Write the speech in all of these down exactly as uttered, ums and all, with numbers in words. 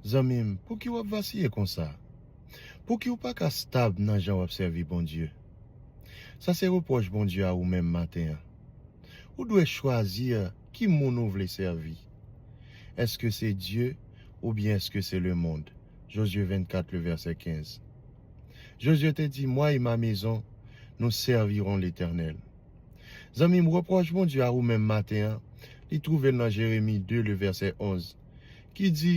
Zanmi m, pouki w ap vasiye konsa? Pouki w pa ka stab nan jan w ap sèvi Bondye? Sa se repwòch Bondye a ou menm maten an. Ou dwe chwazi ki moun ou vle sèvi. Èske se Dye oubyen èske se lemonn? Jozye vennkat, le vèsè kenz. Jozye te di, Moi et ma maison, nous servirons l'Éternel. Zanmi m, repwòch Bondye a ou menm maten an, li twouve l nan Jeremi de, le vèsè onz, ki di,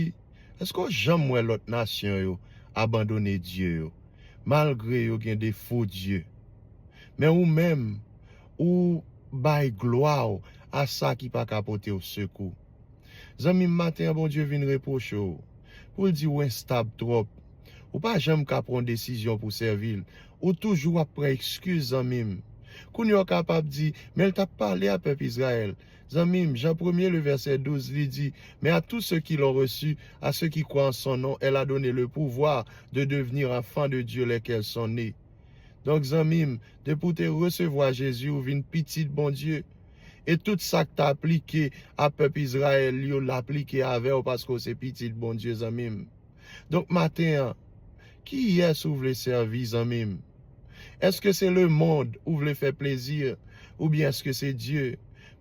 Èske w janm wè lòt nasyon yo abandone dye yo, malgre yo gen de fo dye? Men ou menm, ou bay glwa w a sa ki pa ka pote w sekou. Zanmi m, maten an, Bondye vin repwoche w pou l di w enstab twòp. Ou pa janm ka pran yon desizyon pou sèvi l. Ou toujou ap pran ekskiz, zanmi m. Kounye a w kapab di, men l t ap pale a pèp Izrayèl. Zanmi m, Jan premye, le vèsè douz, li di, Mais à tous ceux qui l'ont reçu, à ceux qui croient en son nom, elle a donné le pouvoir de devenir enfants de Dieu, lesquels sont nés. Donk, zanmi m, depi w te resevwa Jezi, ou vin pitit Bondye. E tout sa k t aplike a pèp Izrayèl yo, l aplike avè w paske w se pitit Bondye, zanmi m. Donk, maten an, kiyès ou vle sèvi, zanmi m? Èske se lemonn ou vle fè plezi, oubyen èske se Dye?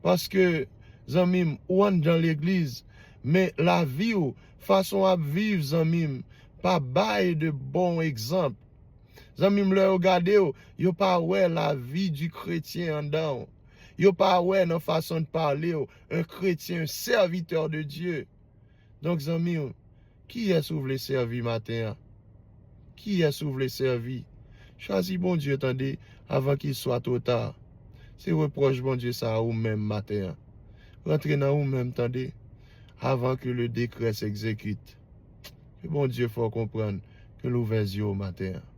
Paske, zanmi m, ou anndan legliz, men lavi w, fason w ap viv, zanmi m, pa bay de bon egzanp. Zanmi m, lè yo gade w, yo pa wè lavi di kretyen anndan w. Yo pa wè nan fason de pale w, un chrétien, un serviteur de Dieu. Donk, zanmi m, kiyès ou vle sèvi maten an? Kiyès ou vle sèvi? Chwazi Bondye, tande, avant qu'il soit trop tard. Se repwòch Bondye sa a ou menm maten an. Rantre nan ou menm, tande, avant que le décret s'exécute. Ke Bondye fè w konprann, ke l ouvè zye w maten an.